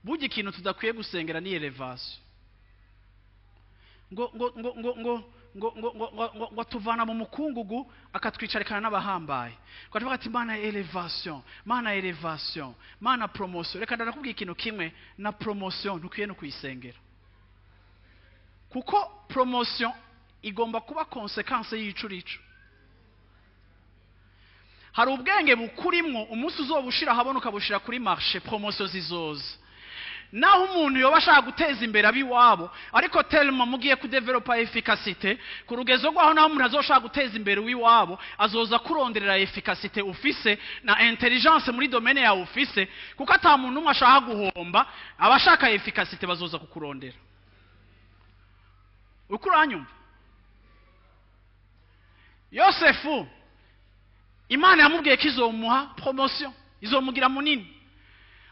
Burya ikintu tudakwiye gusengera ni élévation. Ngo tuvana mu mukungugu akatwicarikana n'abahambaye, ngo tuvuga ati: "Mana, élévation, Mana, élévation, Mana, promotion." Reka ndakubwira ikintu kimwe: na promotion ntukwiye no kuyisengera, kuko promotion igomba kuba conséquence y'icurico. Hari ubwenge bukurimwo, umunsi uzobushira ahabona, ukabushira kuri marché, promotion zizoza. Naho umuntu yoba ashaka guteza imbere abiwabo, ariko tellement mugiye kudevelopa efficacité ku rugezo rwaho, naho umuntu azoshaka guteza imbere uwiwabo, azoza kuronderera efficacité ufise na intelligence muri domaine yawe ufise, kuko ata muntu umwe ashaka guhomba. Abashaka efficacité bazoza kukurondera. Uko uranyumva? Yosefu, Imana yamubwiye ko izomuha promotion, izomugira munini,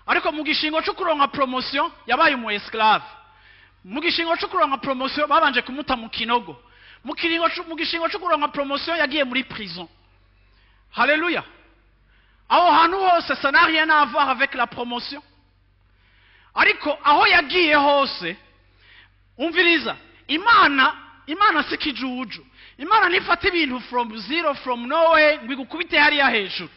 ariko mu gishingo cyo kuronka promotion yabaye umu esclave. Mu gishingo cyo kuronka promotion babanje kumuta mu kinogo. Mu gishingo cyo kuronka promotion yagiye muri prison. Haleluya! Aho hantu hose, ça n'a rien à voir avec la promotion. Ariko aho yagiye hose, umviriza, Imana si kijuju. Imana ntifata ibintu from zero, from nowhere, ngo igukubite hariya hejuru.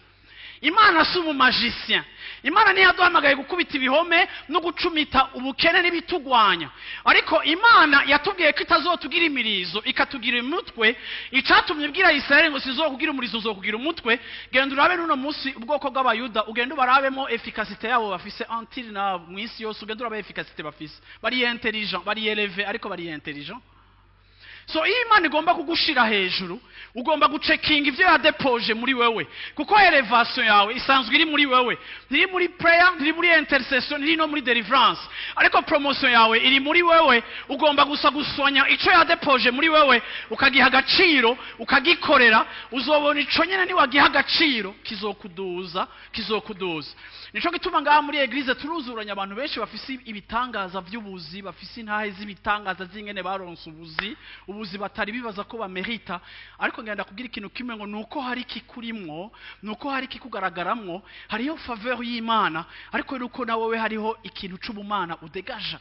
Imana si umumagicien. Imana ntiyaduhamagaye gukubita ibihome no gucumita ubukene n'ibitugwanya, ariko Imana yatubwiye ko itazotugira imirizo, ikatugira umutwe. Icatumye ibwira Isirayeli ngo: "Sizokugira umurizo, uzokugira umutwe." Genda urabe n'uno munsi ubwoko bw'Abayuda, ugenda ubarabemo efficacité yabo bafise until now mu isi yose. Ugenda urabe efficacité bafise, bari intelligent, bari élevé, ariko bari intelligent. So iyo Imana igomba kugushira hejuru, ugomba gucekinga ibyo yadepoje muri wewe, kuko élévation yawe isanzwe iri muri wewe. Ntiri muri prayer, ntiri muri intercession, ntiri no muri deliverance, ariko promotion yawe iri muri wewe. Ugomba gusa gusonya ico yadepoje muri wewe, ukagiha agaciro, ukagikorera. Uzobona ico nyene niwagiha agaciro kizokuduza, kizokuduza. Nico gituma ngaha muri église turuzuranya abantu benshi bafise ibitangaza vy'ubuzi, bafise intahe z'ibitangaza z'ingene baronse ubuzi, ubuzi batari bibaza ko bamerita. Ariko ngenda kubwira ikintu kimwe, ngo nuko hari ikikurimwo, nuko hari ikikugaragaramwo, hariho faveur y'Imana, ariko nuko na wewe hariho ikintu c'ubumana udegaja.